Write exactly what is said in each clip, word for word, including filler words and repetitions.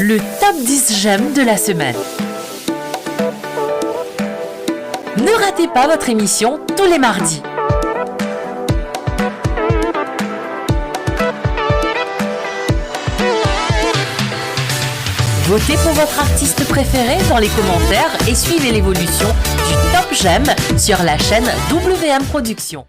Le top dix j'aime de la semaine. Ne ratez pas votre émission tous les mardis. Votez pour votre artiste préféré dans les commentaires et suivez l'évolution du top j'aime sur la chaîne W M Productions.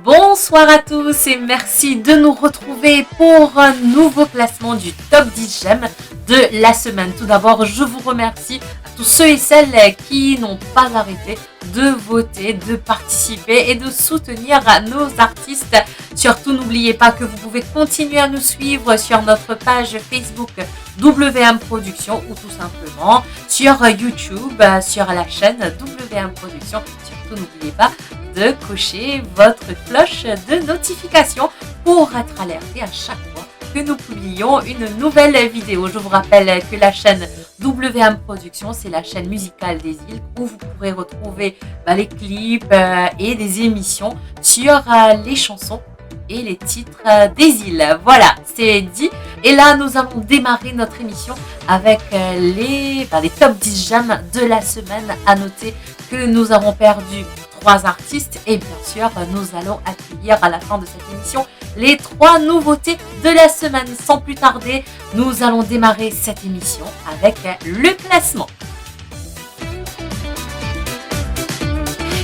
Bonsoir à tous et merci de nous retrouver pour un nouveau classement du top dix j'aime de la semaine. Tout d'abord, je vous remercie à tous ceux et celles qui n'ont pas arrêté de voter, de participer et de soutenir nos artistes Surtout, n'oubliez pas que vous pouvez continuer à nous suivre sur notre page Facebook W M Productions ou tout simplement sur YouTube, euh, sur la chaîne W M Productions. Surtout, n'oubliez pas de cocher votre cloche de notification pour être alerté à chaque fois que nous publions une nouvelle vidéo. Je vous rappelle que la chaîne W M Productions, c'est la chaîne musicale des îles où vous pourrez retrouver, bah, les clips, euh, et des émissions sur, euh, les chansons et les titres, euh, des îles. Voilà, c'est dit. Et là, nous allons démarrer notre émission avec, euh, les, bah, les top dix j'aime de la semaine. À noter que nous avons perdu trois artistes et bien sûr, nous allons accueillir à la fin de cette émission les trois nouveautés de la semaine. Sans plus tarder, nous allons démarrer cette émission avec le classement.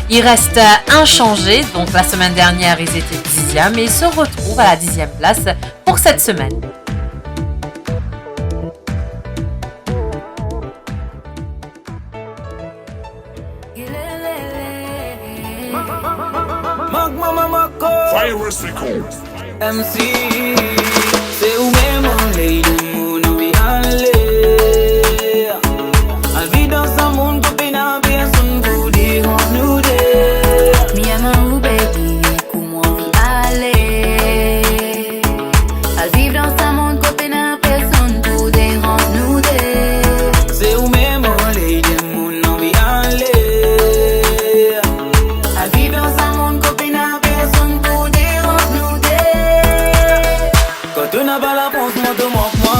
Ils restent inchangés, donc la semaine dernière ils étaient dixième et ils se retrouvent à la dixième place pour cette semaine. Mark Mama Marco. Virus Records. M C, se ou mem, mon lady, mo anvi ale. Al viv dan sa mond kot pena personn pou deranz nou de. Mi ama ou, baby, kouma ou anvi ale. Al viv dan sa mond kot pena personn pou deranz nou de. Se ou mem, mon lady, mo anvi ale. Al viv dan sa mond kot pena personn pou deranz nou de. Kan to napa lapans, mo to mank mwa.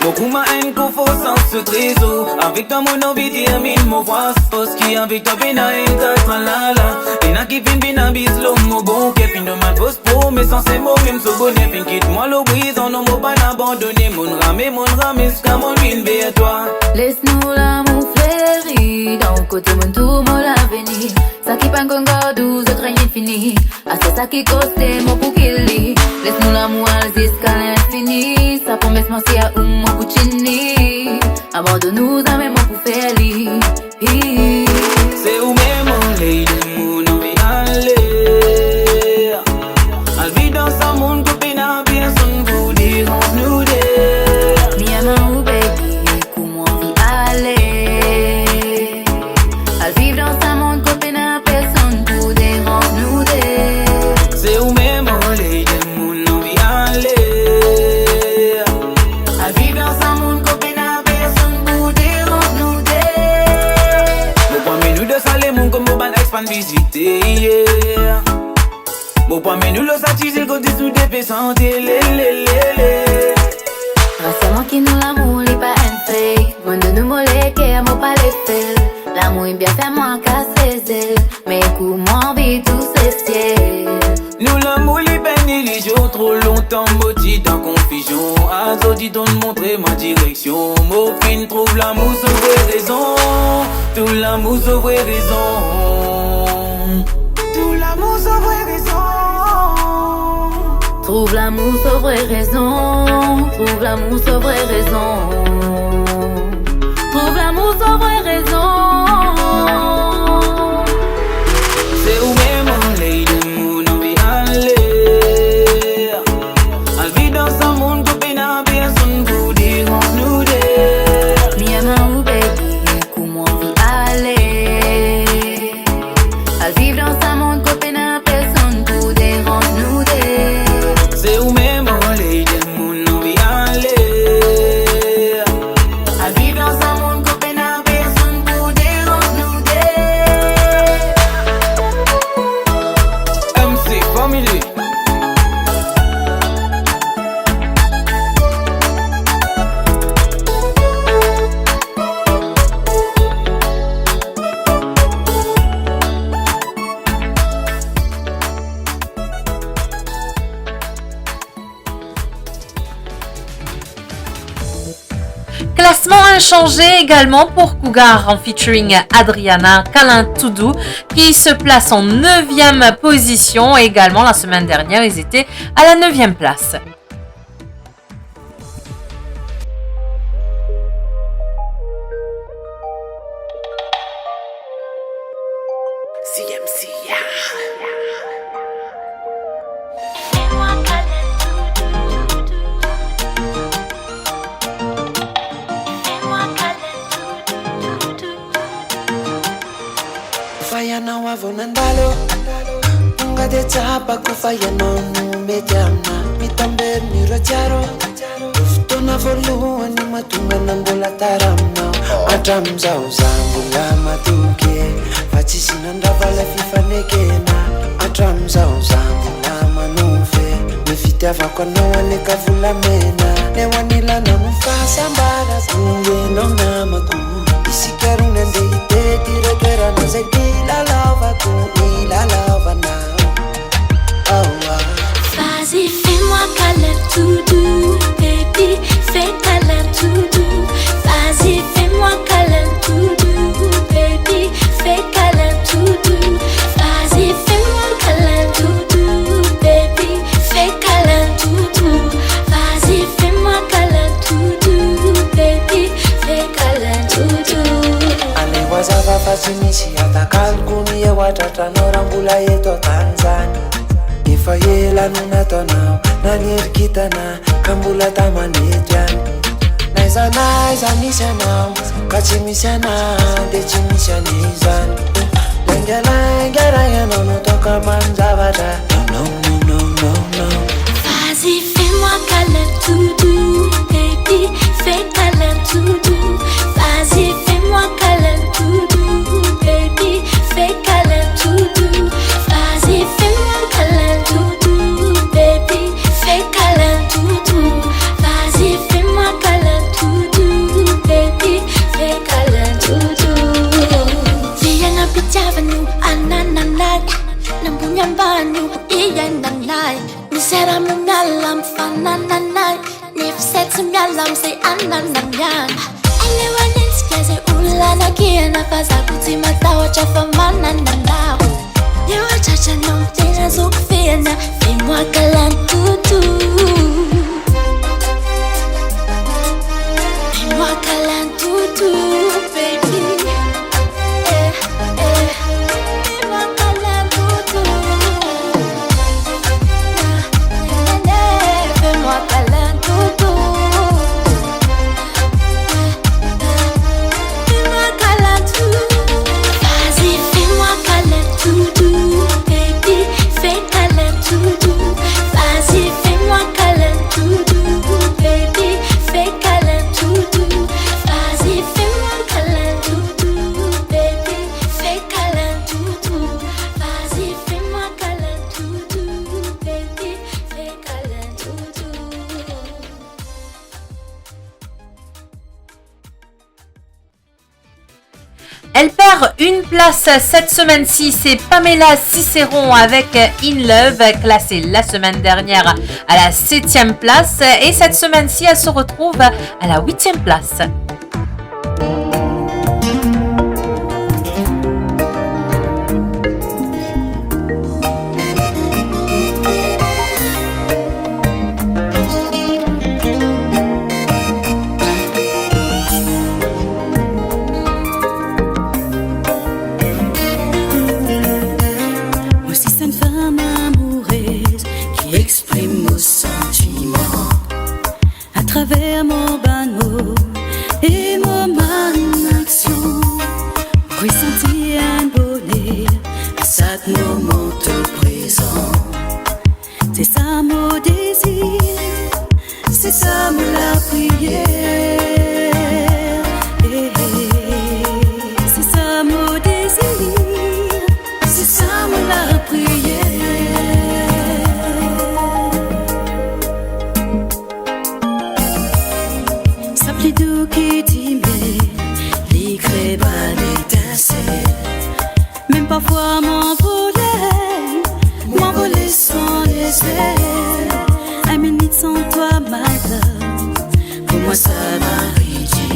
Mo kouma enn kofr san so trezor. Avek twa mo anvi terminn mo fraz. Parski avek twa pena enn kas tralala. Ena ki finn vinn abis lor mo bon ker, finn donn bann fos promes, sanse mo mem so boner. Finn kit mwa lor briz, non mo pa'nn abandone. Mo'nn rame, mo'nn rame ziska mo'nn vinn ver twa. Les nou lamour fleri, dan kote mo'nn trouv mo lavenir. Sa ki pa'nn konn gard ou, zot reny fini. Aster sa ki koste mo pou kil li. Les nou lamour al ziska linfini. Sa promes mwa si a ou mo pou tini. Abandonn ou zame, mo pou fer li. Se ou mem, mon lady, mo anvi ale. Al viv dan sa mond kot pena personn pou deranz nou de. Mi ama ou, baby, kouma ou anvi ale. Al viv dan sa mond kot pena personn pou deranz nou de. Se ou mem, mon lady, mo anvi ale. Al viv dan sa mond kot pena personn pou deranz nou de. Mo pou amenn nou dan sa lemonn kot mo bann ex pa'nn vizite, yeah. Mo pou amenn nou lor sa ti zil kot zis nou de pe sante, le, le, le, le. Raser mwa ki nou lamour li pa enn fake. Mo'nn donn ou mo leker, mo pa le fel. Lamour inn bien fer mwa kas lezel. Me kouma ou anvi tous les ciels. Nou lamour li pena ilizion, tro lontan mo ti dan konfizion. Azordi to'nn montre mwa direksion. Mo finn trouv lamour so vre rezon. Trouv lamour so vre rezon. Trouv lamour so vre rezon. Trouv lamour so vre rezon. Trouv lamour so vre rezon. Trouv lamour so vre rezon. Se ou mem, mon lady, mo anvi ale. Al viv dan sa mond kot pena personn pou deranz nou de. Mi ama ou, baby, kouma ou anvi ale. Al viv dan sa mond kot pena personn pou deranz nou de. Se ou mem, mon lady, mo anvi ale. Classement inchangé également pour Cougar en featuring Adriana, Câlin Tout Doux, qui se place en neuvième position. Également, la semaine dernière, ils étaient à la neuvième place. C M C, yeah. Fire now, I wanna ndalo. Unga de chapa ku fire now, nu me diamna. Mi tamber ni rojaro. Tona volu ani matunga na mbola taram now. Atram zau zambula matuke. Fachi sinanda vala fifa nekena. Atram zau zambula manufe. Me fita va kwa no wale kavula mena. Ne wanila na mufasa mbara. Kuye no na maku. Isi quero nem de ite, tira quero na zedi la lava ku, i la lava na. Oh, ah. Vas-y, fais-moi câlin tout doux, baby, fais câlin tout doux. Vas-y, fais-moi câlin tout doux, baby, fais câlin tout doux. Vas-y, fais-moi câlin tout doux, baby, fais câlin tout doux. Vas-y, fais-moi câlin tout doux, baby, fais câlin tout doux. Ale waza va fachi misi ata kalkumi e watata nora mbula ye to Tanzani. Ifa ye la nuna to nau, na nirkita na, kambula tamani tian. Naiza, naiza, misiana, kachi misiana, de chi misiana izan. Lenga, lenga, ya no, no, toka manza vada. No, no, no, no, no, no. Vas-y, fais-moi câlin tout doux, baby, fais câlin tout doux. Vas-y, fais-moi câlin tout doux, baby, fais câlin tout doux. Vas-y, fais-moi câlin tout doux, baby, fais câlin tout doux. Vas-y, fais-moi câlin tout doux, baby, fais câlin tout doux. Viens na pitia vanu, anananai. Na bunya banu, iyananai. Misera mu mialam, fanananai. Nifset mialam, se anananyan. Ele wanen tikaze ula na kiana, faza kuti mata wacha fa mananana. Yo, cha, cha, non, tena zuk fiena. Fais-moi câlin tout doux. Fais-moi câlin tout doux, baby. Eh, eh. Fais-moi câlin tout doux. Fais-moi câlin tout doux. Fais-moi câlin tout. Vas-y, fais-moi câlin tout doux, baby. Fais câlin tout doux. Vas-y, fais-moi câlin tout doux, baby. Fais câlin tout doux. Vas-y, fais-moi câlin tout doux, baby. Fais câlin tout doux. Vas-y, fais-moi câlin tout doux, baby. Fais câlin tout doux. Elle perd une place cette semaine-ci, c'est Pamela Cicéron avec In Love, classée la semaine dernière à la septième place. Et cette semaine-ci, elle se retrouve à la huitième place. Mo si enn fam amourez ki exprim mo santiman. Atraver mo bann mo e mo bann aksion, resanti enn boner, sak moman to prezan. Se sa mo dezir, se sa mo lapriyer. Eh, eh. Se sa mo dezir, se sa mo lapriyer. Sa pli dou ki dime, li kre bann etansel. Mem parfwa mo anvole, mo anvole san lezel. Enn minit san twa, my love, pou mwa sa va ridil.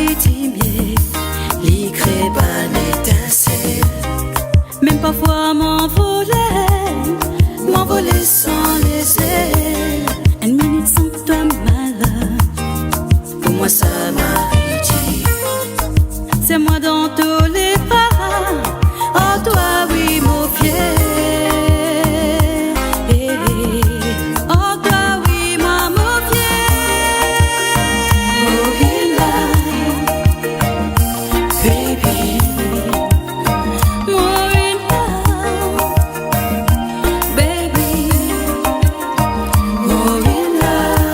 Li diminie, li kre bann etansel. Mem parfwa mo anvole, mo anvole san lezel. Enn minit san twa, my love, pou mwa sa mari dir. Serre mwa dan to lebra, oh twa wi mo fier. Oh twa wi mwa mo fier. More in love, baby. More in love, baby. More in love,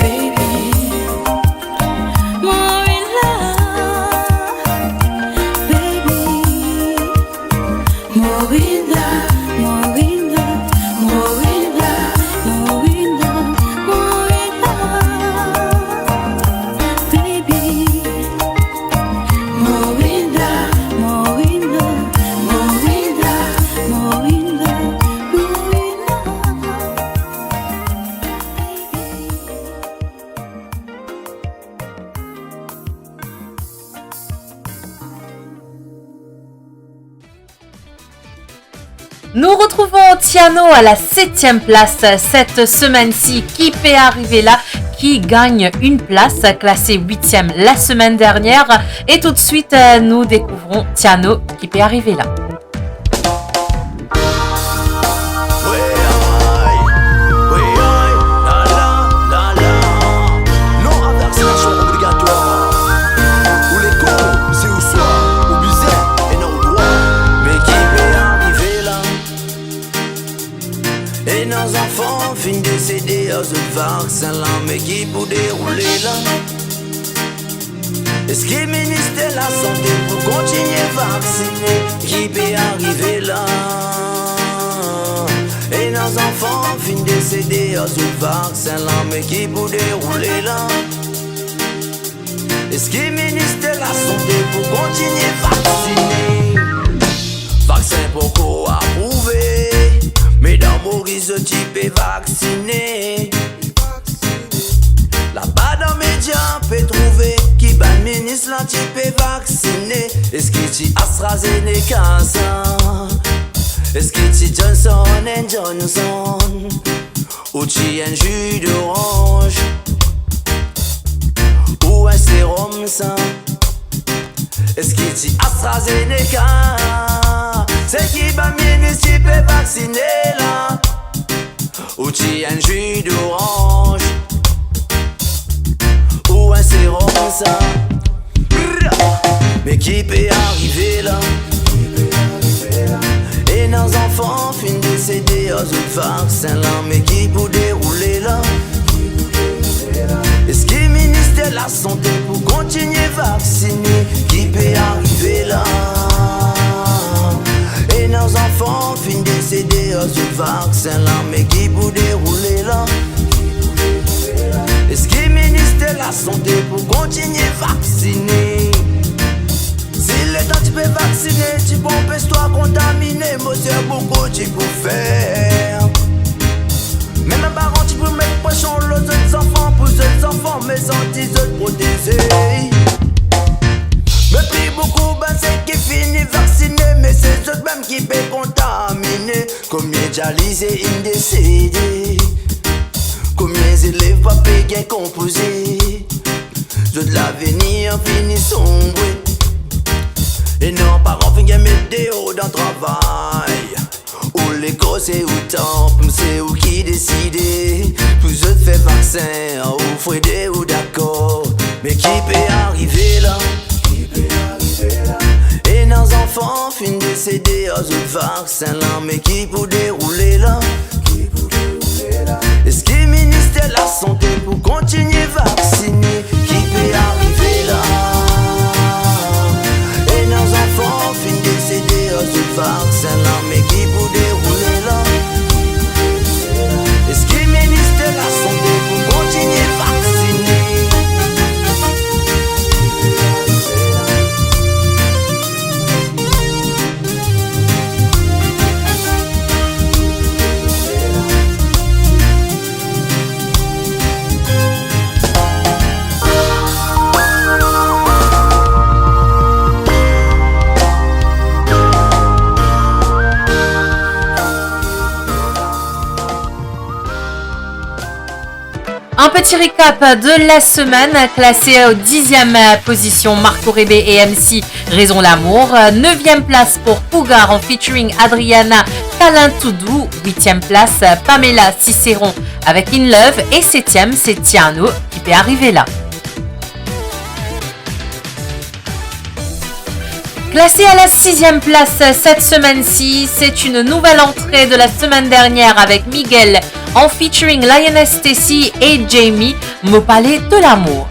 baby. More in love, baby. More in love, more in love, more in love, more in love, more in love, baby. More in love, more in love, more in love, more in love, more in love. Nous retrouvons Tiano à la septième place cette semaine-ci. Ki pe arive la, ki gagn une place, classée huitième la semaine dernière. Et tout de suite, euh, nous découvrons Tiano, Ki pe arive la. Non a vaksinasion obligatwar. Ou lekor, si ou swaf, ou bizin, ena ou drwa. Me ki pe arive la? Ena zanfan finn desede ar zot vaksin la, me ki pou deroule la? Eski Minister Lasante pou kontigne vaksine? Ki pe arive la? Ena zanfan finn desede ar zot vaksin la, me ki pou deroule la? Eski Minister Lasante pou kontigne vaksine? Vaksin poko aprouve, me dan Moris zot ti pe vaksine. Laba dan media pe trouve ki bann minis la ti pe vaksine. Eski ti AstraZeneca sa? Eski ti Johnson and Johnson? Ou ti enn zi doranz? Ou enn serom sa? Eski ti AstraZeneca? Se ki bann minis ti pe vaksine la? Ou ti enn zi doranz? Ou enn serom sa? Me ki pe arive la? Ena zanfan finn desede ar zot vaksin la, me ki pou deroule la? Eski Minister Lasante pou kontigne vaksine? Ki pe arive la? Ena zanfan finn desede ar zot vaksin la, me ki pou deroule la? Eski Minister Lasante pou kontigne vaksine? Si letan ti pe vaksine ti pou anpes twa kontamine, mo ser, boukou ti pou fer. Mem bann paran ti pou met presion lor zot zanfan pou zot zanfan, me santi zot proteze. Me pli boukou bann seki fini vaksine, me se zot mem ki pe kontamine. Konbien dialize inn desede? Konbien zelev pa pe gagn konpoze? Zot lavenir fini sonbre. Ena paran finn gagn met deor dan travay. Ou lekor se ou tanp, se ou ki deside. Pou zot fer vaksin, ou frede ou dakor. Me ki pe arive la? Ena zanfan finn desede ar zot vaksin la, me ki pou deroule la? Eski Minister Lasante pou kontigne vaksine? Ki pe arive la? Ena zanfan finn desede ar zot vaksin la, me ki pou deroule la? Eski Minister Lasante pou kontigne vaksine? Petit récap de la semaine, classé au dixième position, Marco Rebey et M C, Raison l'amour. Neuvième place pour Cougar en featuring Adriana, Câlin tout doux. Huitième place, Pamela Cicéron avec In Love. Et septième, c'est Tiano qui fait arriver là. Classé à la sixième place cette semaine-ci, c'est une nouvelle entrée de la semaine dernière avec Miguel en featuring Lionel Stacy et Jamie, Mo pale de lamour.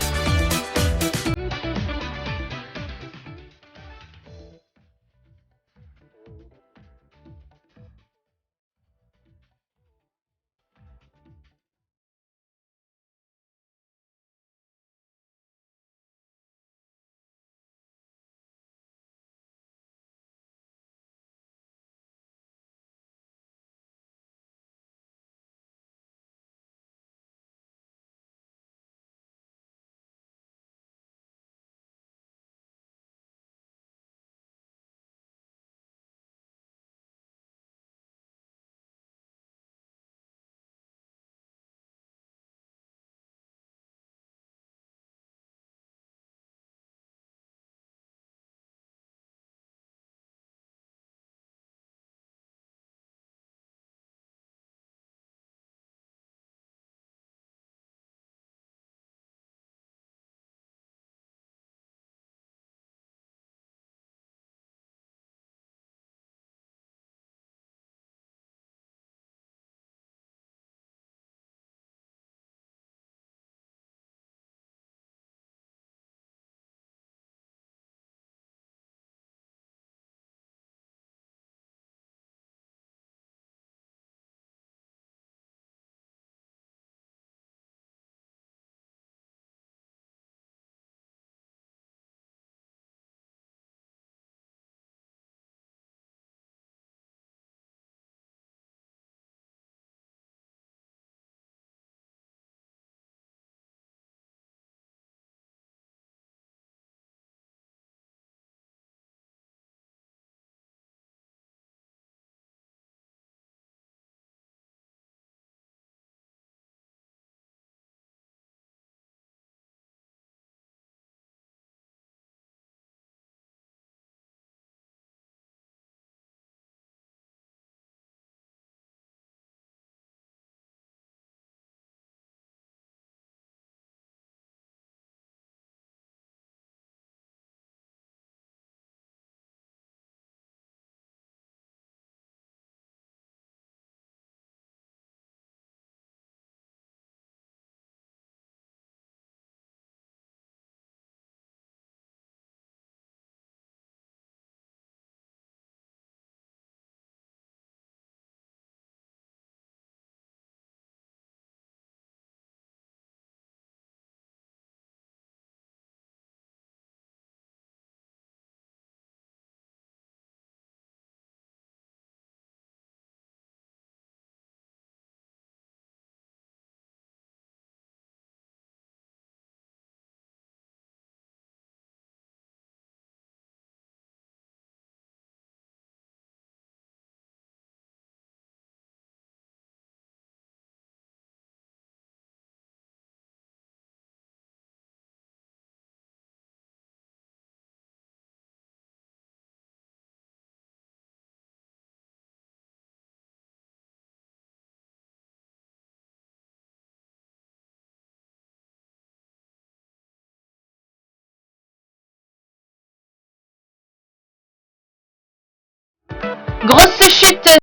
Grosse chute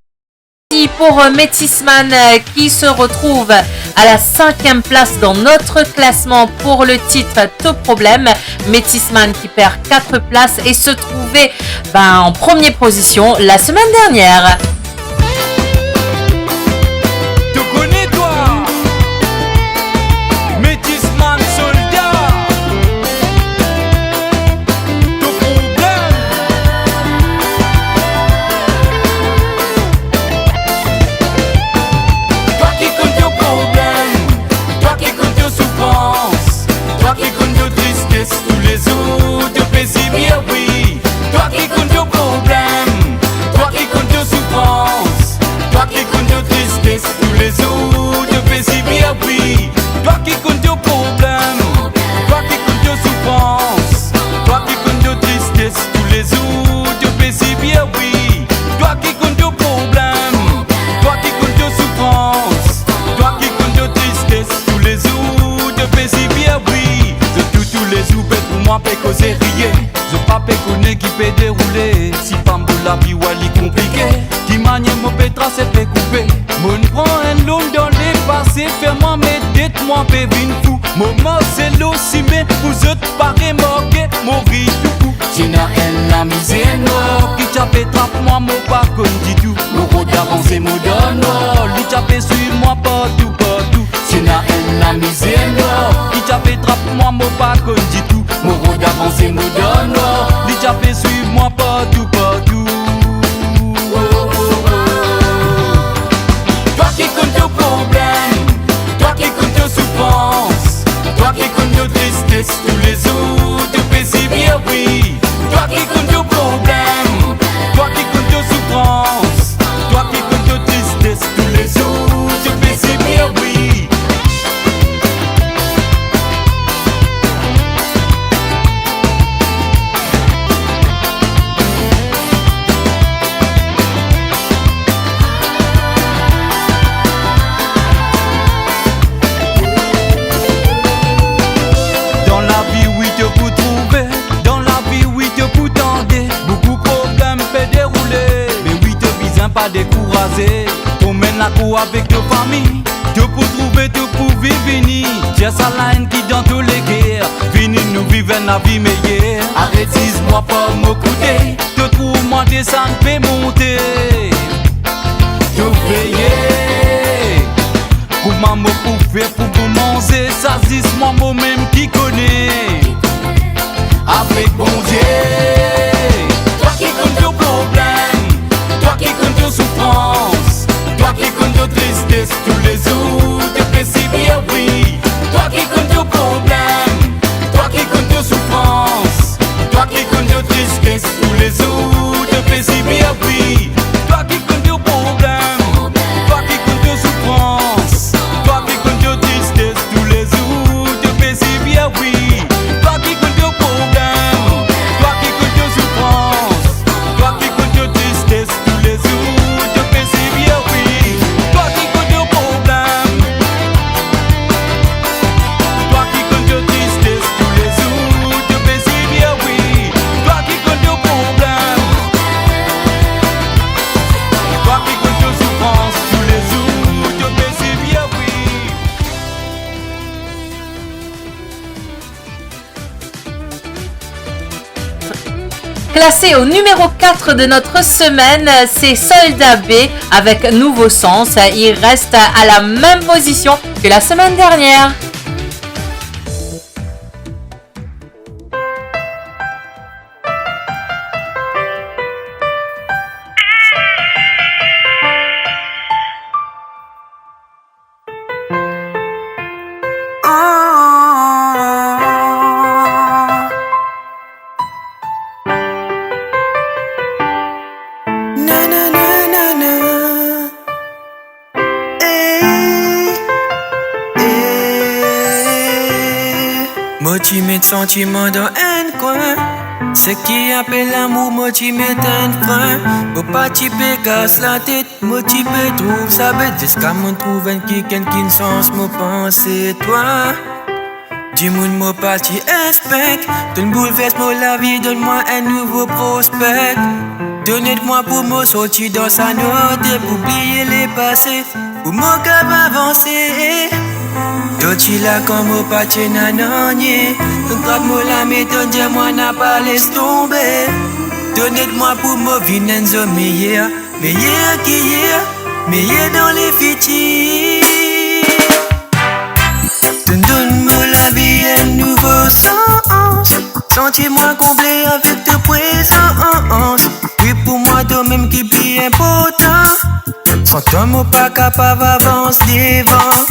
pour, euh, Métis Man, euh, qui se retrouve à la cinquième place dans notre classement pour le titre Ton Problème. Métis Man qui perd quatre places et se trouvait, ben, en première position la semaine dernière. To kone twa, Métis Man Solda, Ton Problème. Twa ki konn to problem, twa ki konn to soufrans, twa ki konn to tristes, toulezour to pe sibir, wi. Twa ki konn to problem, twa ki konn to soufrans. Mo pe koze riye, zot pa pe kone ki pe deroule. Si pa mo lavi, wa li konplike. Ki manier mo pe trase pe koupe. Mo'nn pran enn lorn dan lepase, fer mwa met det, mwa pe vinn fou. Mo marse lor sime pou zot pa remarke, mo riy tou kou. Ti ena enn lamizie nwar ki ti a pe trap mwa, mo pa konn ditou. Mo rod avanse, mo dan nwar, li ti a pe swiv mwa partou, partou. Ti ena enn lamizie nwar ki ti a pe trap mwa, mo pa konn ditou. Mo rod avanse, mo dan nwar, li ti a pe swiv mwa partou, partou. Twa ki konn to problem, twa ki konn to soufrans, twa ki konn to tristes, toulezour to pe sibir, wi. Twa ki konn to problem, twa ki konn to soufrans, twa ki konn to tristes, toulezour to pe sibir, wi. Dan lavi, wi, to pou trouve, dan lavi, wi, to pou tande. Boukou problem pe deroule, me wi, to bizin pa dekouraze. Promenn lakour avek to fami, to pou trouve, to pou viv ini. Tir sa laenn ki dan to leker, vini nou viv enn lavi meyer. Aret ziz mwa par mo koute, to trouv mwa desann pe monte. To veye, kouma mo pou fer pou mo manze, sa zis mwa momem ki kone. Avek Bondie. Twa ki konn to problem, twa ki konn to soufrans, twa ki konn to tristes, toulezour to pe sibir, wi. Twa ki konn to problem, twa ki konn to soufrans, twa ki konn to tristes, toulezour to pe sibir, wi. Twa ki konn to problem, twa ki konn to soufrans, twa ki konn to tristes, toulezour to pe sibir, wi. Twa ki konn to problem, twa ki konn to soufrans, twa ki konn to tristes, toulezour to pe sibir, wi. Twa ki konn to problem, twa ki konn to tristes, toulezour to pe sibir, wi. Twa ki konn to problem, twa ki konn to soufrans, toulezour to pe sibir, wi. Classé au numéro quatre de notre semaine, c'est Soldat B avec Nouveau Sens. Il reste à la même position que la semaine dernière. Mo ti met santiman dan enn kwin. Seki apel lamour, mo ti met enn frin. Mo pa ti pe kas latet, mo ti pe trouv sa bet. Ziska mo'nn trouv enn kikenn ki'nn sans mo panse twa. Dimoun mo pa ti expect, to'nn boulvers mo lavi, donn mwa enn nouvo prospek. Donn ed mwa pou mo sorti dan sa nwarte, pou bliye lepase, pou mo kapav avanse. To ti la kan mo pa ti ena nanye, to'nn trap mo lame, to'nn dir mwa napa les tonbe. Donn ed mwa pou mo vinn enn zom meyer, meyer ki yer, meyer dan lefitir. To'nn donn mo lavi enn nouvo sans. Santi mwa konble avek to prezans. Wi, pou mwa, tomem ki pli inportan. San twa, mo pa kapav avans devan.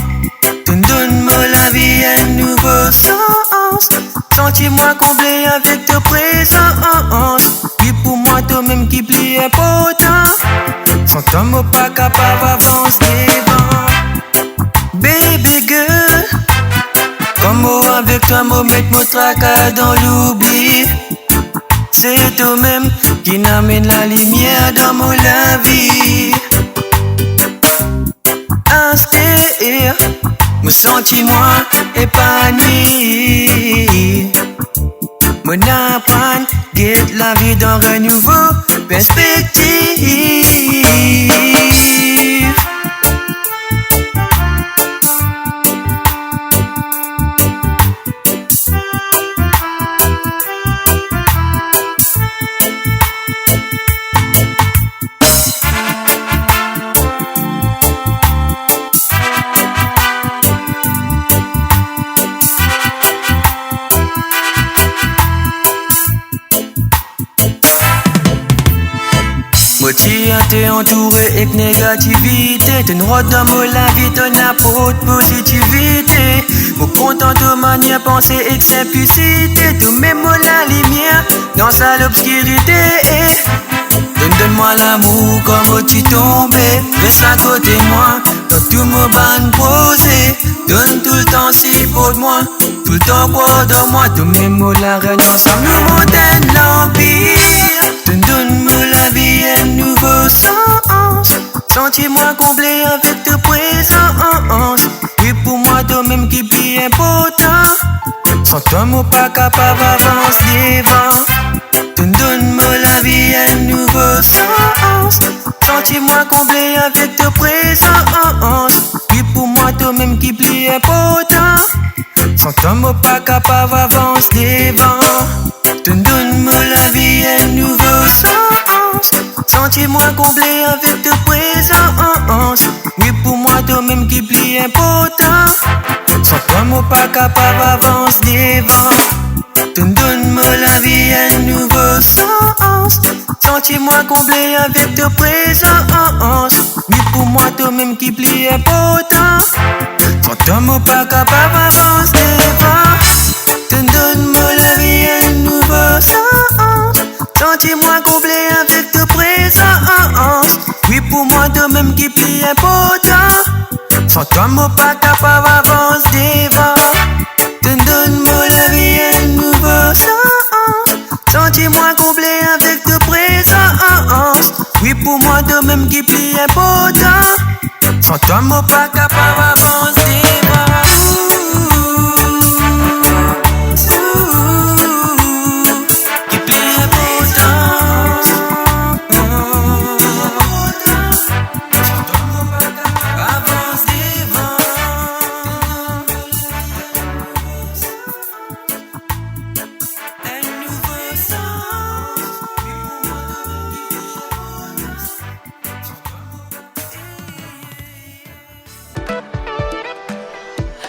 To'nn donn mo lavi enn nouvo sans. Santi mwa konble avek to prezans. Wi, pou mwa, tomem ki pli inportan. San twa, mo pa kapav avans devan. Baby girl, kan mo avek twa, mo met mo traka dan loubli. Se tomem ki'nn amenn lalimier dan mo lavi. Aster, mo santi mwa epanwi. Mo'nn aprann get lavi dan enn nouvo perspektiv. Mo ti ete antoure ek negativite, to'nn rant dan mo lavi, to'nn aport pozitivite. Mo kontan to manier panse ek sinplisite, to mem mo lalimier dan sa lobskirite. Donn, donn mwa lamour kan mo ti tonbe, res akote mwa dan tou mo bann proze. Donn toultan siport mwa, toultan krwar dan mwa, to mem mo larenn ansam nou mont enn lanpir. Donn, donn mo lavi enn nouvo sans, santi mwa konble avek to prezans. Wi, pou mwa to mem ki pli inportan. San twa mo pa kapav avans devan. Donn, donn mo lavi enn nouvo sans, santi mwa konble avek to prezans. Wi, pou mwa to mem ki pli inportan. San twa mo pa kapav avans devan. Donn, donn mo lavi enn nouvo sans, santi mwa konble avek to prezans. Wi, pou mwa to mem ki pli inportan. San twa mo pa kapav avans devan. Donn, donn mo lavi enn nouvo sans, santi mwa konble avek to prezans. Wi, pou mwa to mem ki pli inportan. San twa mo pa kapav avans devan. Donn, donn mo lavi enn nouvo sans, santi mwa konble avek to prezans. Wi, pou mwa to mem ki pli inportan. San twa mo pa kapav avans devan. Donn, donn mo lavi enn nouvo sans, santi mwa konble avek to prezans. Wi, pou mwa to mem ki pli inportan. San twa mo pa kapav avans devan. Ki pli inportan. Avans devan. Enn nouvo sans.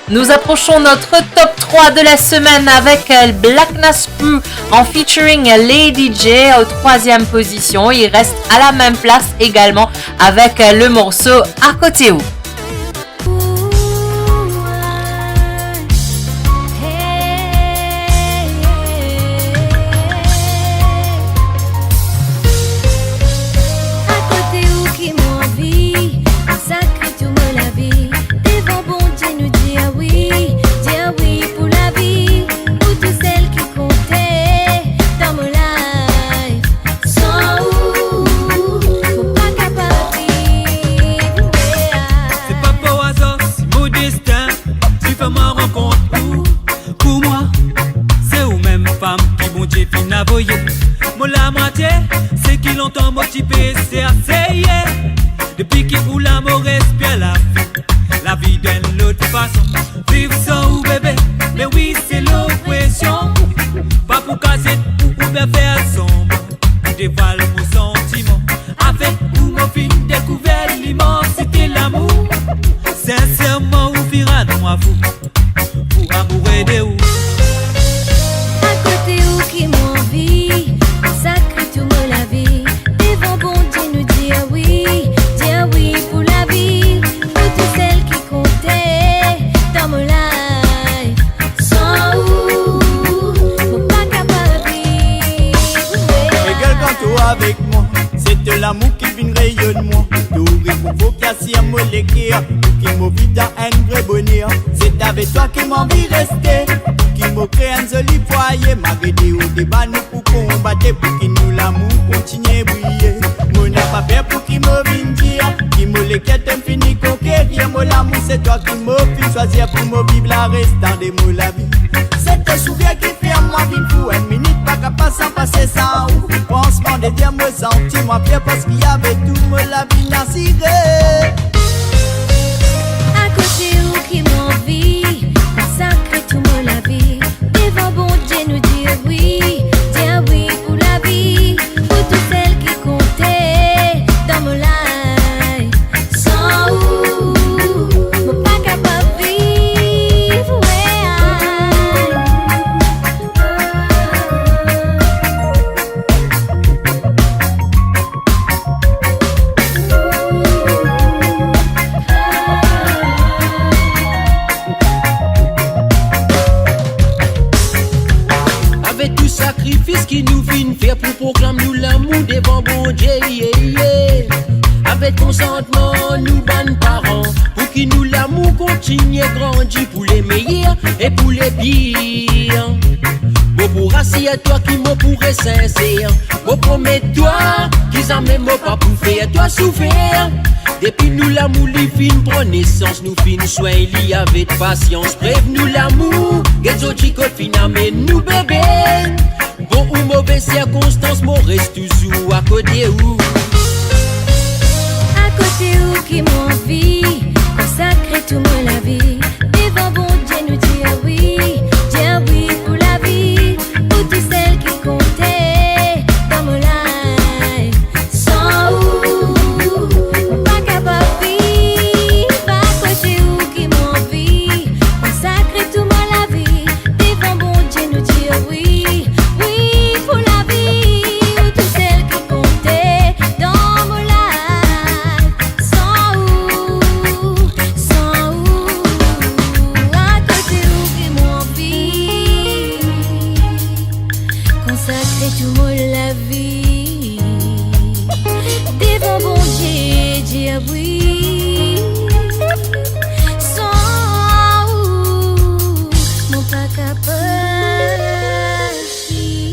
Nous approchons notre top trois de la semaine avec, euh, Black Nas Crew en featuring Lady J en troisième position. Il reste à la même place également avec, euh, le morceau Akote Ou. Akote ou ki mo anvi, sakre tou mo lavi. Devan Bondie nou dir wi, dir wi pou lavi, ou tousel ki konte dan mo life. San ou, mo pa kapav viv. Se pa par azar si mo destin ti fer mwa rankont ou. Pou mwa, se ou mem fam ki Bondie finn avoye. Mo lamwatie, se ki lontan mo ti pe eseye. Depi ki ou la, mo respir lavi, lavi dan enn lot fason. Viv san ou, bebe, me wi, se lopresion. Pa pou kazet ou, oubien fer sanblan pou devwal mo santiman. Avek ou, mo finn dekouver limansite lamour. Sinserman, ou finn rann mwa fou, fou amoure de ou. Akote ou ki mo anvi, sakre tou mo lavi. Devan Bondie nou dir wi, dir wi pou lavi. Ou tousel ki konte dan mo life. San ou, mo pa kapav viv. Regarde kan to avek mwa, se to lamour ki vinn reyonn mwa. To rekonfor ki asir mo leker, pou ki mo viv dan enn vre boner. Se avek twa ki mo anvi reste, pou ki mo kre enn zoli fwaye. Malgre de o deba nou pou konbate, pou ki nou lamour kontigne briye. Mo napa per pou ki mo vinn dir, ki mo leker to'nn fini konkerir. Mo lamour, se twa ki mo finn swazir pou mo viv larestan de mo lavi. Se to sourir ki fer mwa vinn fou, enn minit Kapav sanpase sa ou, fransman, dezyem mo santi mwa fie, parski avek ou mo lavi inn asire. Akote ou ki mo anvi, konsakré tou mo lavi, devan Bondie nou dir wi, dir wi pou lavi, pou tou sel ki konte dan mo life. San ou, mo pa kapav viv, we, ay. Avek tou sakrifis ki nou finn fer pou proklam nou lamour devan Bondie, yeah, yeah. Avek konsantman nou bann paran, pou ki nou lamour kontigne grandi pou le meyer e pou le pir. Mo pou rasir twa ki mo pou res sinser. Mo promet twa ki zame mo pa pou fer twa soufer. Depi nou lamour li finn pran nesans, nou finn swegn li avek pasians. Prev nou lamour, get zot ki kot finn amenn nou bebe. Bon ou move sirkonstans, mo res touzour akote ou. Akote ou ki mo anvi, konsakre tou mo lavi. Devan Bondie nou dir wi, dir wi pou lavi, pou tou sel ki konte dan mo life. San ou, mo pa kapav viv, akote ou ki mo anvi, konsakre tou mo lavi, devan Bondie nou dir wi, wi pou lavi, ou tou sel ki konte dan mo life. San ou, san ou, akote ou ki mo anvi, konsakre tou mo lavi, devan Bondie dir wi. San ou, mo pa kapav viv.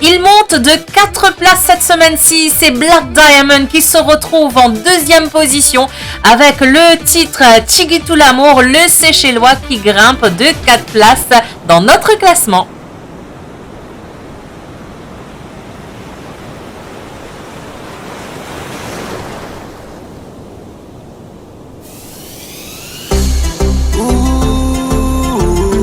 Il monte de quatre places cette semaine-ci, c'est Black Diamond qui se retrouve en deuxième position avec le titre Tiki tou lamour, le Seychellois qui grimpe de quatre places dans notre classement. Ou, ou, ou.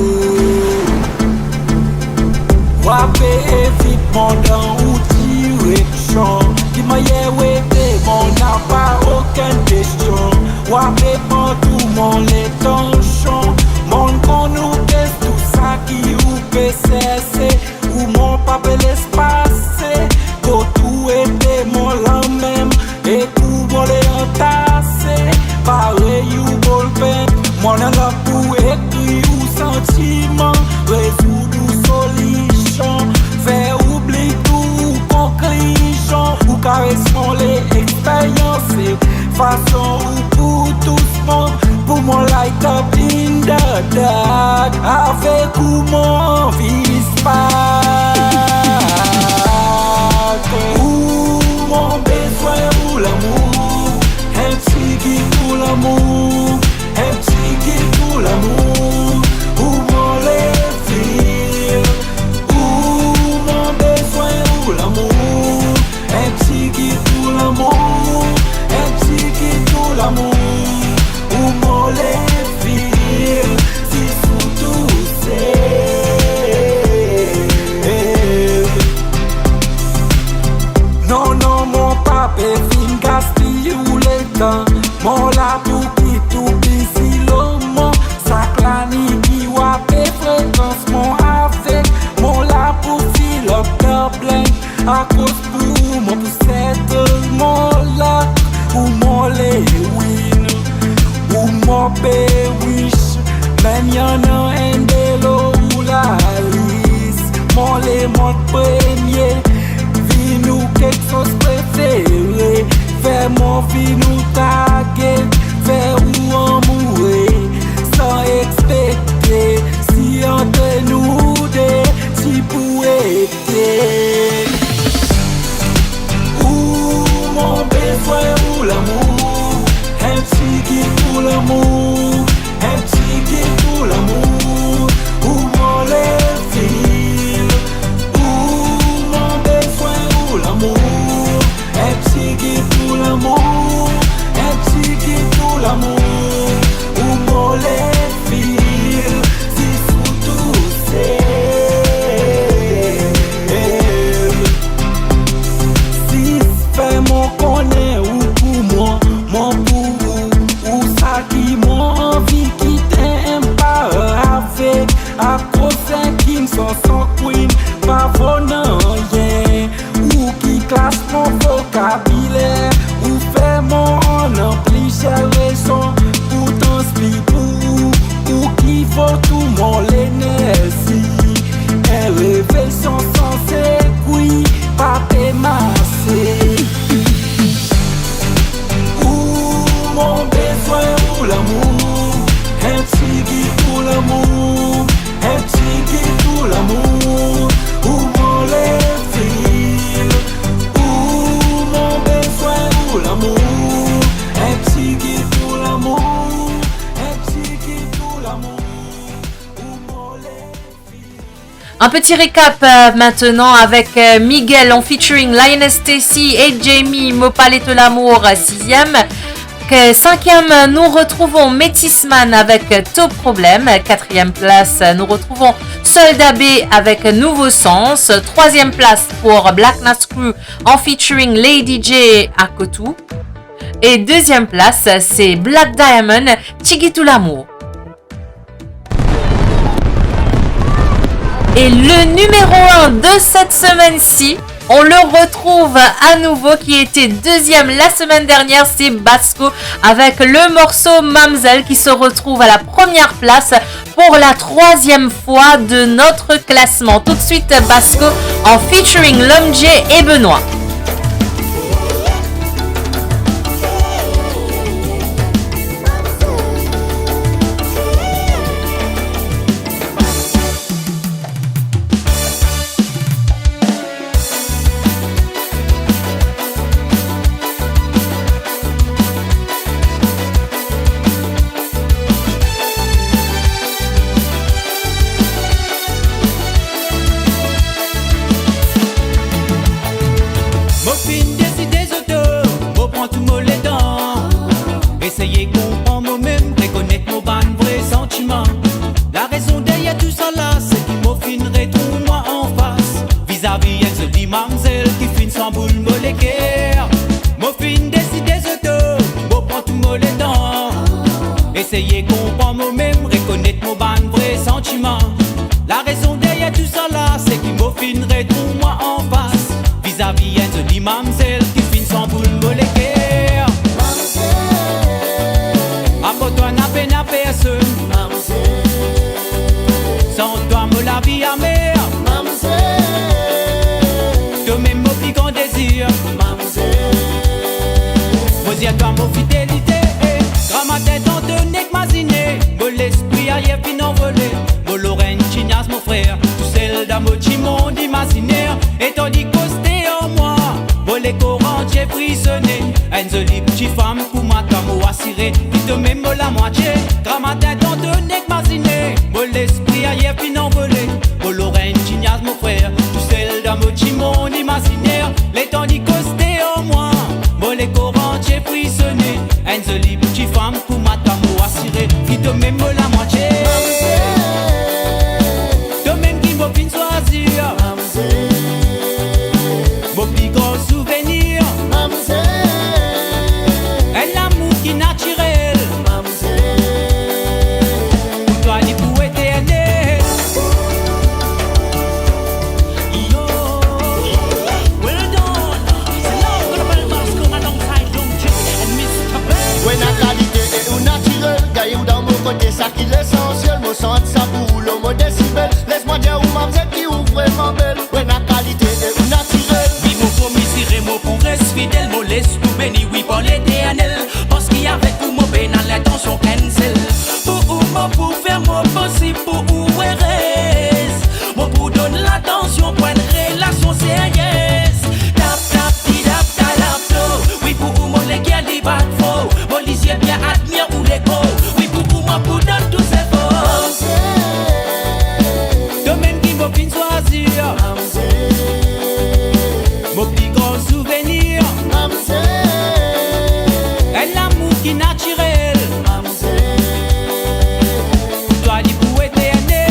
Wape evit mond an ou direksion. Ki mannyer ou ete, mo napa okenn kestion. Wape pran tou mo letansion. Monn konn ou pe tou sa ki ou pe serse. Ou mo pa pe les pase, kot ou ete mo la mem, ek ou mo le antase, parey ou bolpen. Mo la pou ekrir ou santiman, rezoud ou solision, fer oubli tou ou konklizion. Ou kares mo le eksperyans, fason ou pou tous mwa, pou mo light up in the dark. Avek ou mo anvi spark. Ou mo bezwen ou lamour, enn tigit pou lamour, enn tigit pou lamour, ou mo le feel. Ou mo bezwen ou lamour, enn tigit pou lamour, enn tigit pou lamour, ou mo le feel, si sou touse. Non, non, mo pa pe vinn gaspiy ou letan, mo la pou kit ou bizi lor mwa. Sak la ni ki wape frekans mwa avek, mo la pou fill up the blank. Akoz pou mo pou settle mo luck, ou mo le win, ou mo pe wish. Mem annan enn de lor ou lalis, mo le mont premie. Vinn ou kiksoz prefere, fer mo vinn ou target, fer ou amoure san expektez. Si ant nou de ti pou ete. Ou mo bezwen ou lamour, enn tigit pou lamour, enn tigit pou lamour, Tou mo lenerzi, enn revey san sanse, kwi pa pe mase. Ou mo bezwin, ou lamour, enn ti git pou lamour, enn ti git pou lamour, ou mo levi, ou mo bezwin, ou lamour, enn ti git pou lamour, enn ti git pou lamour. Un petit récap, euh, maintenant avec, euh, Miguel en featuring Lionel Stacy et Jamie, Mo pa le to lamour, euh, sixième. Que cinquième, nous retrouvons Métis Man avec, euh, To Problème. Quatrième place, nous retrouvons Solda B avec Nouveau Sens. Troisième place pour Black Nas Crew en featuring Lady J Akotou. Et deuxième place, c'est Black Diamond, Ti git pou lamour. Et le numéro un de cette semaine-ci, on le retrouve à nouveau, qui était deuxième la semaine dernière, c'est Basco avec le morceau Mamzelle qui se retrouve à la première place pour la troisième fois de notre classement. Tout de suite, Basco en featuring Lom J et Benoît. Mo finn deside zot, mo pran tou mo letan. Eseye konpran mo mem, rekonet mo bann vre santiman. Larezon deryer tousala, se ki mo finn retrouv mwa anfas, vizavi enn zoli mamzel ki finn sanboul mo leker. Mo finn deside zot, mo pran tou mo letan. Eseye konpran mo mem, rekonet mo bann vre santiman. Larezon deryer tousala, se ki mo finn retrouv mwa anfas, vizavi enn zoli mamzel ki finn sanboul mo leker. Mamzel. Apar twa, napa pena personn. Mamzel. San twa, mo lavi amer. Mamzel. To mem mo pli gran dezir. Mamzel. Mo zir twa mo fidelite, eh. Gramatin tanto nek mazine, mo lespri ayer finn anvole. Mo lor enn ti niaz, mo frer, tousel dan mo ti mond imaziner. Letan li koste ar mwa, mo lekor antie frisone. Enn zoli ti fam kouma twa, mo asire ki to mem mo lamwatie. Gramatin tanto nek mazine, mo lespri ayer finn anvole. Mo lor enn ti niaz, mo frer, tousel dan mo ti mond imaziner. Letan li koste ar mwa, mo lekor antie frisone. Enn zoli ti fam kouma twa, mo asire ki to mem mo lamwatie. To mem ki mo finn swazir. Mo pli gran souvenir. Enn lamour ki natirel. Pou twa li pou eternel. Yo. Well done. It's Love Global Basco alongside Lom J and Mister Ben. Ou ena kalite e ou natirel, gagn ou dan mo kote, sa ki lesansiel, mo sant sa pou ou lor mo desibel. Les mwa dir ou, mamzel, ki ou vreman bel. Ou ena kalite e ou natirel. Wi, mo promi sire mo pou res fidel, mo les tou beni, wi, par Leternel. Parski avek ou mo pena lintansion enn sel. Pou ou mo pou fer mo posib pou ou erez. Mo pou donn latansion pou enn relasion serye. Tap, tap, ti, tap, ta, tap, to. Wi, pou ou mo leker li bat fo. Mo lizie bien admir ou lekor. Wi, pou ou mo pou donn tou zefor. To mem ki mo finn swazir. Mo pli gran souvenir. Enn lamour ki natirel. Pou twa li pou eternel.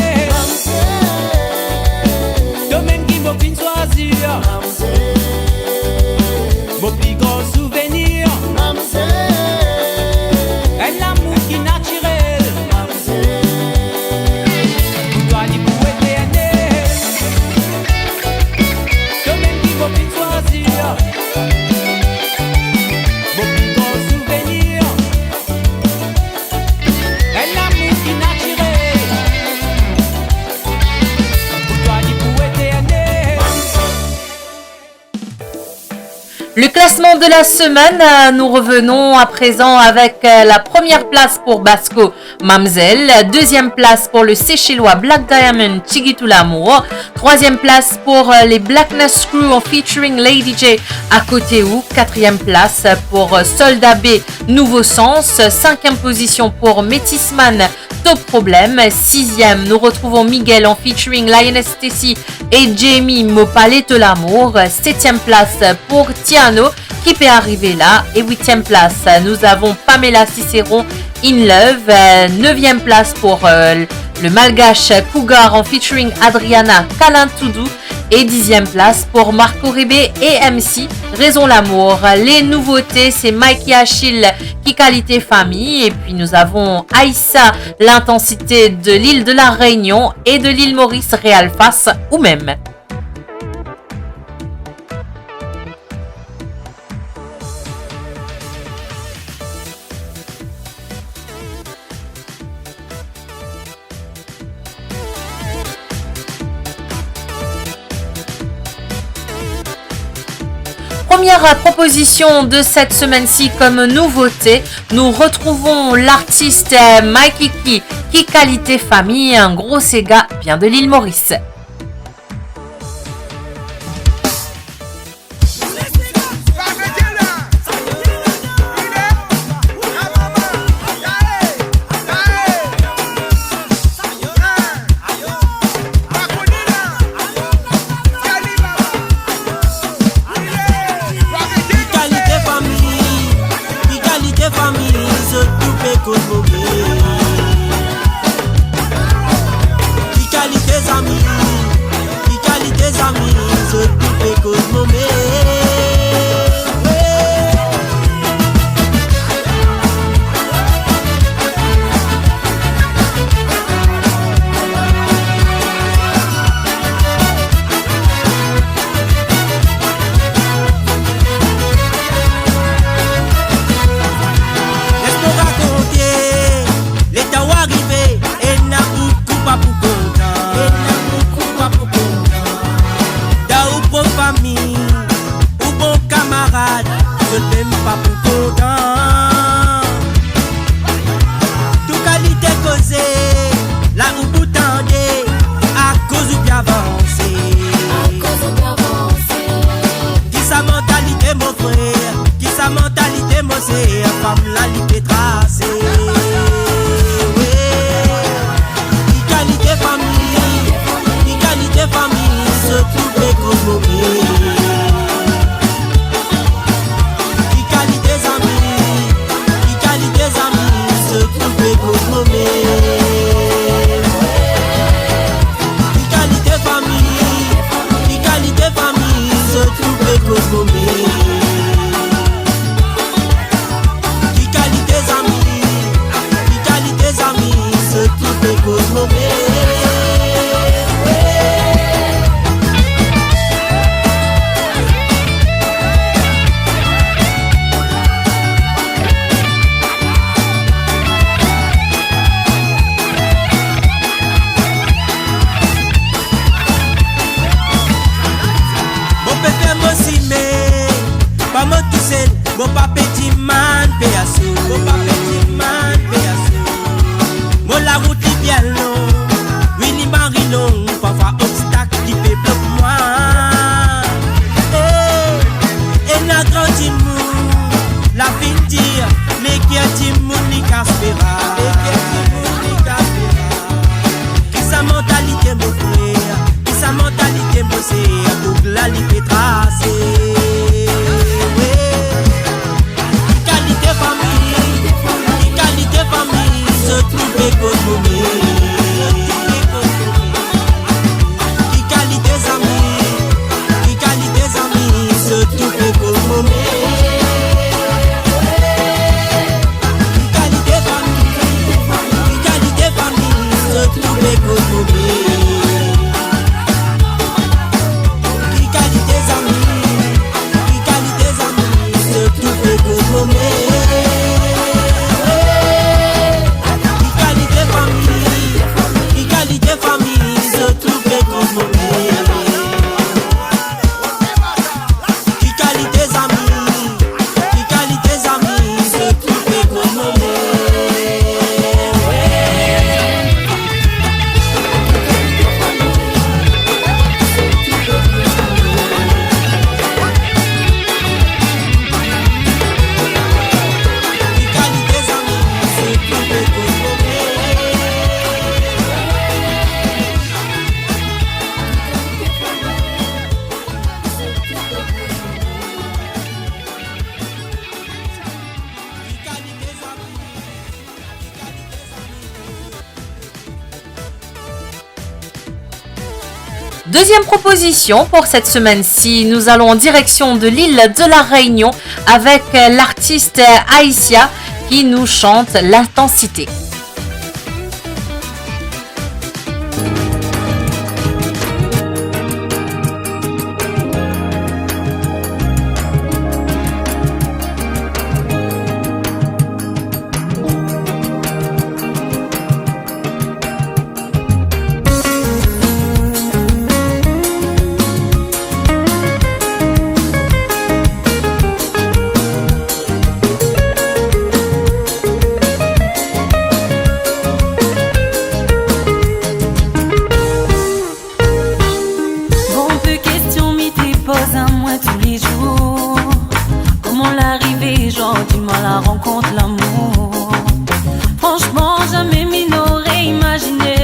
Le classement de la semaine, euh, nous revenons à présent avec, euh, la première place pour Basco Mamzelle, deuxième place pour le Seychellois Black Diamond, Tchigi Tou Lamour, troisième place pour, euh, les Blackness Crew en featuring Lady J, À Kote Ou, quatrième place pour, euh, Solda B, Nouveau Sens, cinquième position pour Métis Man, Top Problème, sixième, nous retrouvons Miguel en featuring Lionel Stacy et Jamie, Mo Pale To Lamour, septième place pour Tiano, Ki Pe Arive La, et huitième place, nous avons Pamela Cicéron, In Love, euh, neuvième place pour, euh, le Malgache Cougar en featuring Adriana, Kalin Toudou, et dixième place pour Marco Ribé et M C, Raison Lamour. Les nouveautés, c'est Mikey Achille, Ki Kalite Fami, et puis nous avons Aïssa, L'Intensité de l'île de la Réunion et de l'île Maurice, Réalfas ou même. Première proposition de cette semaine-ci comme nouveauté, nous retrouvons l'artiste, euh, Mikey Ki, Ki Kalite Fami, un gros séga bien de l'île Maurice. Ki kalite fami, ki kalite fami, zot tou pe koz move. Ki kalite zami, ki kalite zami, zot tou pe koz move. Les mo rakonte, leta ou arive, ena boukou pa pou kontan, ena boukou pa pou kontan. Dan ou prop fami, ou bon kamarad, zot mem pa pou kontan. Tou kalite koze, la ou pou tande, akoz ou pe avanse. Akoz ou pe avanse. Ki sa mantalite mo frer, ki sa mantalite mo ser, fam la li pe trase. Wi. Ki kalite fami, ki kalite fami, zot tou pe koz move. Ki kalite zami, ki kalite zami, zot tou pe koz move. Ki kalite fami, ki kalite fami, zot tou pe koz move. Ki kalite zami, ki kalite zami, zot tou pe koz move. Mo pe fer mo sime, pa mo tousel, mo pa pe dimann peaso, mo pa pe dimann peaso. Mo larout li bien long, wi li mari long, parfwa obstak ki pe blok mwa. Eh, ena gran dimoun, la finn dir, me ki dimoun li kas pera, me ki dimoun li kas pera. Ki sa mantalite mo frer, ki sa mantalite mo ser, boug la li pe trase. Wi. Deuxième proposition pour cette semaine-ci, nous allons en direction de l'île de la Réunion avec, euh, l'artiste, euh, Aïssia qui nous chante L'intensité. Bonpe kestion mi te poz amwin toulezour. Kouma la arive zordi, mo la rankont lamour. Fransman, zame mi nore imazine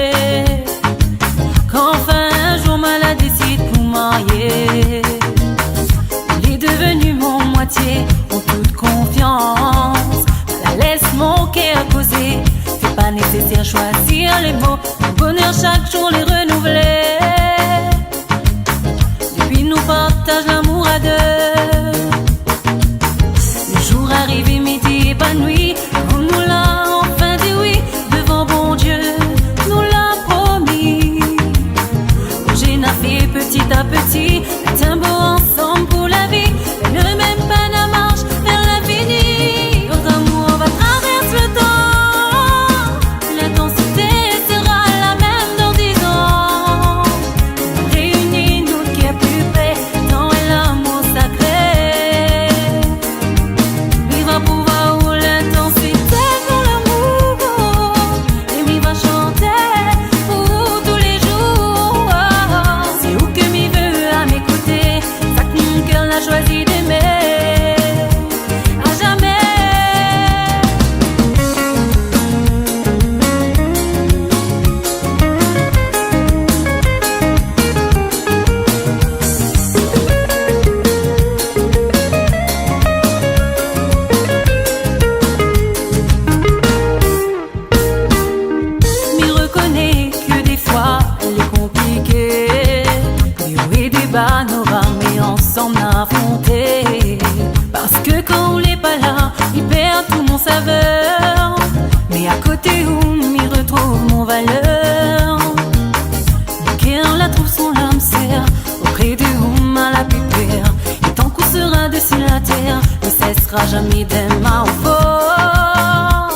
kan enn zour mo la desid pou marye. Li deveni mo mwatie, an tout konfians. La les mo ker koze, se pa neseser swazir le mo. Boner sak zour li renouvle. Depi nou partaz lamour a de, le zour arive, mi ti epanwi. Kan nou la anfin dir wi devan Bondie, nou la promi. Proze nou fer peti a peti, met enn mo ansam pou lavi, le mem pa nou mars ver linfini. Notre amour va traverser le temps. L'intensité sera la même dans dix ans. Reini nou ker pli pre dan lamour sakre. Mi va prouv ou lintansite de nou lamour e mi va sante pou tou le zour. Se ou ke mi ve a me kote, sak mo ker la swazi dime. A zame. Mi rekone ke defwa li konplike, li wi deba nou rame ansam nou afronte. Parski kan ou le pa la, li perd tou mo saver. Me akote ou, mi retrouv mo valer. Mo ker la trouv son lamser, opre de ou mo la pli per. E tank ou sera desi later, li sesra zame dan mo for.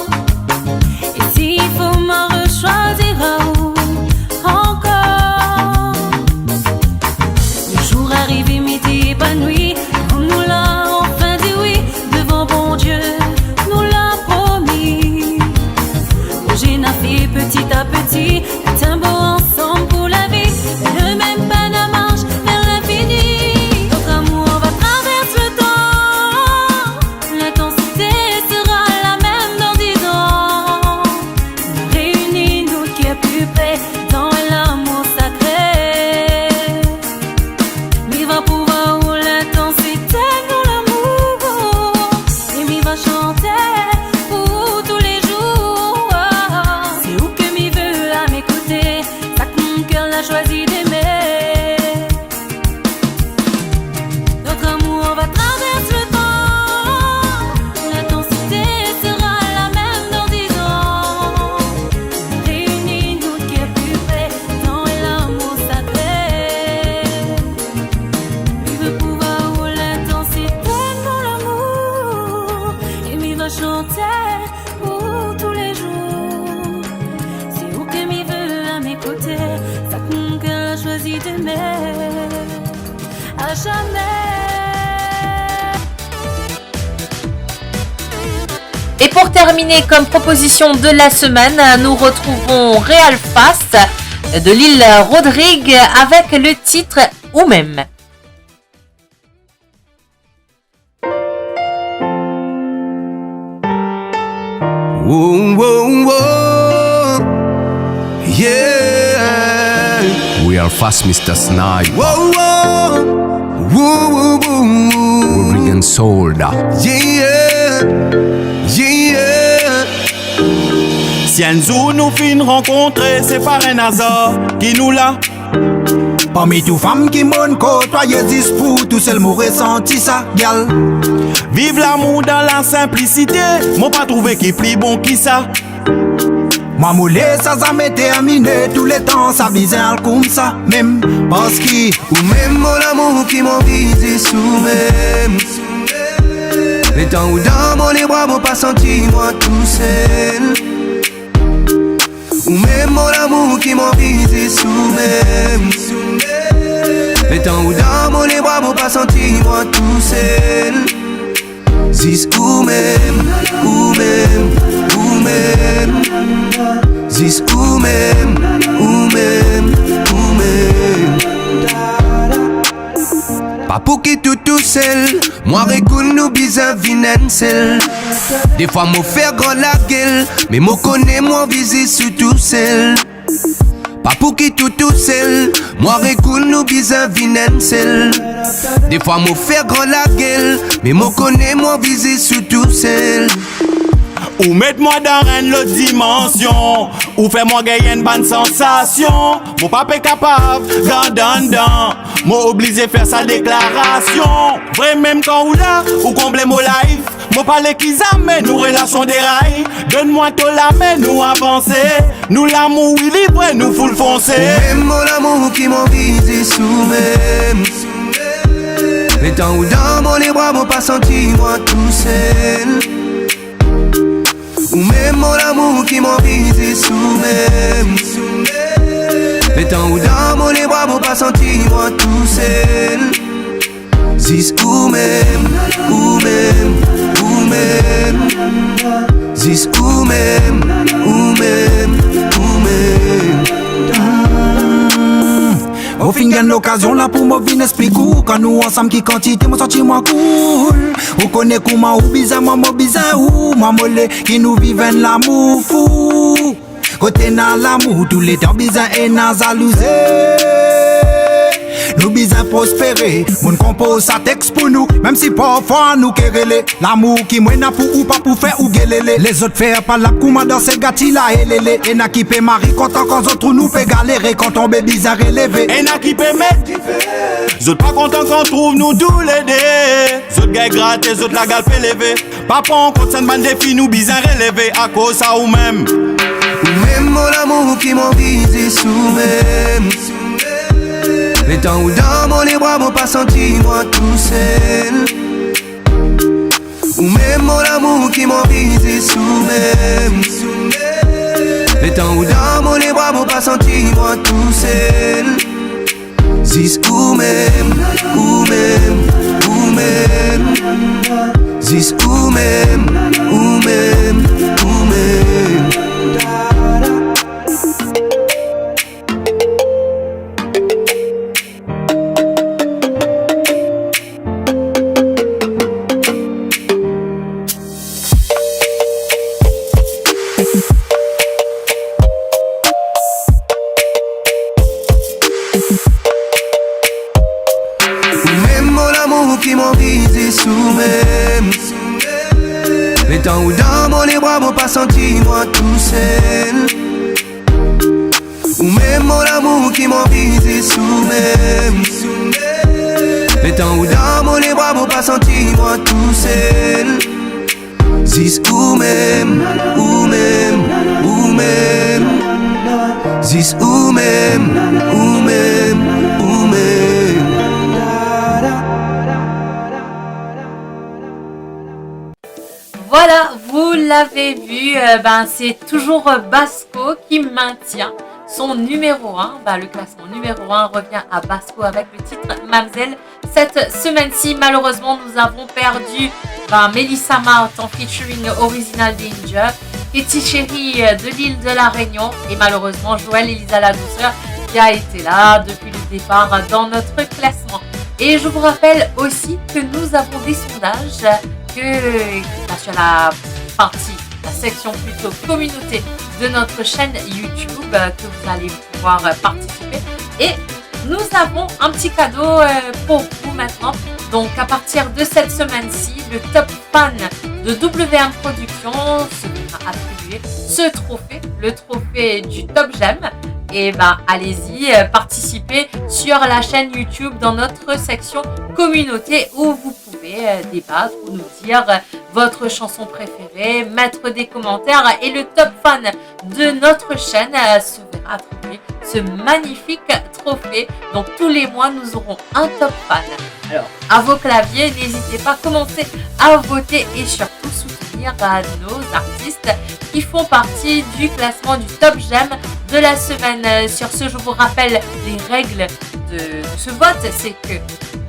E si fo mo reswazir ou ankor. Le zour arive, mi ti epanwi, kan nou la anfin dir wi devan Bondie, nou la promi. Proze nou fer peti a peti, met enn mo ansam pou lavi, le mem pa nou mars ver linfini. Notre amour va traverser le temps. L'intensité sera la même dans dix ans. Reini nou ker pli pre dan lamour sakre. Mi va prouv ou lintansite de nou lamour e mi va sante pou tou le zour. Se ou ke mi ve a me kote, sak mo ker la swazi dime. Notre amour va traverser le temps. L'intensité sera la même dans dix ans. Reini nou ker pli pre dan lamour sakre. Mi ve prouv ou lintansite de nou lamour e mi va sante pou tou le zour. Se ou ke mi ve a me kote, sak mo ker la swazi dime. A zame. Et pour terminer, comme proposition de la semaine, nous retrouvons Real Fast de l'île Rodrigue avec le titre Ou mem. Wow, wow, wow. Yeah. Real Fast, Mister Sniper. Wow, wow. Woo, woo, woo, woo. Rodrigue and Solda. Yeah, yeah, yeah. Si enn zour nou finn rankontre, se pa enn azar ki nou la. Parmi tou fam ki monn kotwaye, zis pou tousel mo resanti sa, gyal. Viv lamour dan la sinplisite, mo pa trouve ki pli bon ki sa. Mwa mo les sa zame termine, touletan sa bizin al koumsa mem, parski ou mem mo lamour ki mo vize sou mem. Letan ou dan mo lebra, mo pa santi mwa tousel. Ou mem mo lamour ki mo vize sou mem. Letan ou dan mo lebra, mo pa santi mwa tousel. Zis ou mem, ou mem, ou mem. Zis ou mem, ou mem, ou mem. Pa pou ki tou tousel, mwa ek ou nou bizin vinn enn sel. Defwa mo fer gran lagel, me mo kone mwa vize sou tousel. Pa pou ki tou tousel, mwa ek ou nou bizin vinn enn sel. Defwa mo fer gran lagel, me mo kone mwa vize sou tousel. Ou met mwa dan enn lot dimansion, ou fer mwa gagn enn bann sansasion. Mo pa pe kapav gard anndan, mo oblize fer sa deklarasion. Vre mem kan ou la, ou konble mo life. Mo pa le ki zame nou relasion deray. Donn mwa to lame, nou avanse. Nou lamour, wi, li vre, nou full fonse. Ou mem mo lamour ki mo vize sou mem. Letan ou dan mo lebra, mo pa santi mwa tousel. Ou mem mo lamour ki mo vize sou mem. Letan ou dan mo lebra, mo pa santi mwa tousel. Zis ou mem, ou mem, ou mem. Zis ou mem, ou mem, ou mem. Mo finn gagn lokazion la pou mo vinn explik ou, kan nou ansam ki kantite, mo santi mwa cool. Ou kone kouma ou bizin mwa, mo bizin ou, mwa mo le ki nou viv enn lamour fou. Kot ena lamour, touletan bizin ena zalouzi. Nou bizin prospere, mo'nn konpoz sa tex pou nou, mem si parfwa nou kerele. Lamour ki mo ena pou ou pa pou fer ou gelele. Lezot fer palab kouma dan se gati la elele. Ena ki pe mari kontan kan zot trouv nou pe galere, kan tonbe bizin releve. Ena ki pe met, zot pa kontan kan trouv nou toulede. Zot gagn grate, zot lagal pe leve. Pa pran kont sa bann defi nou bizin releve, akoz sa ou mem. Ou mem mo lamour ki mo vize sou mem. Letan ou dan mo lebra, mo pa santi mwa tousel. Ou mem mo lamour ki mo vize sou mem. Letan ou dan mo lebra, mo pa santi mwa tousel. Zis ou mem, ou mem, ou mem. Zis ou mem, ou mem, ou mem. Ou mem mo lamour ki mo vize sou mem. Letan ou dan mo lebra, mo pa santi mwa tousel. Ou mem mo lamour ki mo vize sou mem. Letan ou dan mo lebra, mo pa santi mwa tousel. Zis ou mem, ou mem, ou mem. Zis ou mem, ou mem, ou mem. Voilà, vous l'avez vu, euh, ben, c'est toujours, euh, Basco qui maintient son numéro un. Ben, le classement numéro un revient à Basco avec le titre Mamzelle. Cette semaine-ci, malheureusement, nous avons perdu, ben, Melissa Marthe en featuring Original Danger, Katy Chérie, euh, de l'île de la Réunion et malheureusement Joël Elisa Ladouceur qui a été là depuis le départ dans notre classement. Et je vous rappelle aussi que nous avons des sondages que, qui passent sur la partie, la section plutôt communauté de notre chaîne YouTube, euh, que vous allez pouvoir, euh, participer. Et nous avons un petit cadeau, euh, pour vous maintenant. Donc, à partir de cette semaine-ci, le top fan de W M Productions se verra attribuer ce trophée, le trophée du top j'aime. eh ben, allez-y, euh, participez sur la chaîne YouTube dans notre section communauté où vous pouvez euh, débattre ou nous dire euh, votre chanson préférée, mettre des commentaires et le top fan de notre chaîne euh, se verra attribuer ce magnifique trophée. Donc tous les mois, nous aurons un top fan. Alors, à vos claviers, n'hésitez pas, commencez à voter et surtout soutenir euh, nos artistes qui font partie du classement du top j'aime de la semaine. Euh, sur ce, je vous rappelle les règles de, de ce vote, c'est que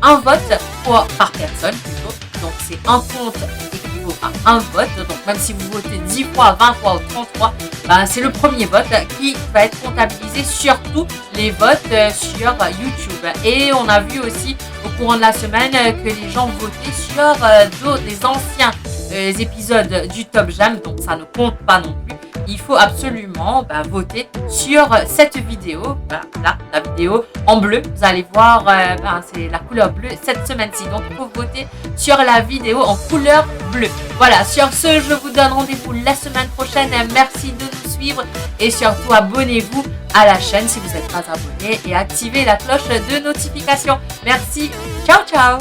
un vote pour, par personne plutôt. Donc c'est un compte équivaut à un vote. Donc même si vous votez dix fois, vingt fois ou trente fois, ben, c'est le premier vote qui va être comptabilisé sur tous les votes euh, sur YouTube. Et on a vu aussi au courant de la semaine euh, que les gens votaient sur euh, d'autres, des anciens euh, épisodes du Top J'aime. Donc ça ne compte pas non plus. Il faut absolument ben, voter sur cette vidéo. Ben, là, la vidéo en bleu. Vous allez voir, euh, ben, c'est la couleur bleue cette semaine-ci. Donc, il faut voter sur la vidéo en couleur bleue. Voilà, sur ce, je vous donne rendez-vous la semaine prochaine. Merci de nous suivre et surtout abonnez-vous à la chaîne si vous n'êtes pas abonné et activez la cloche de notification. Merci. Ciao, ciao.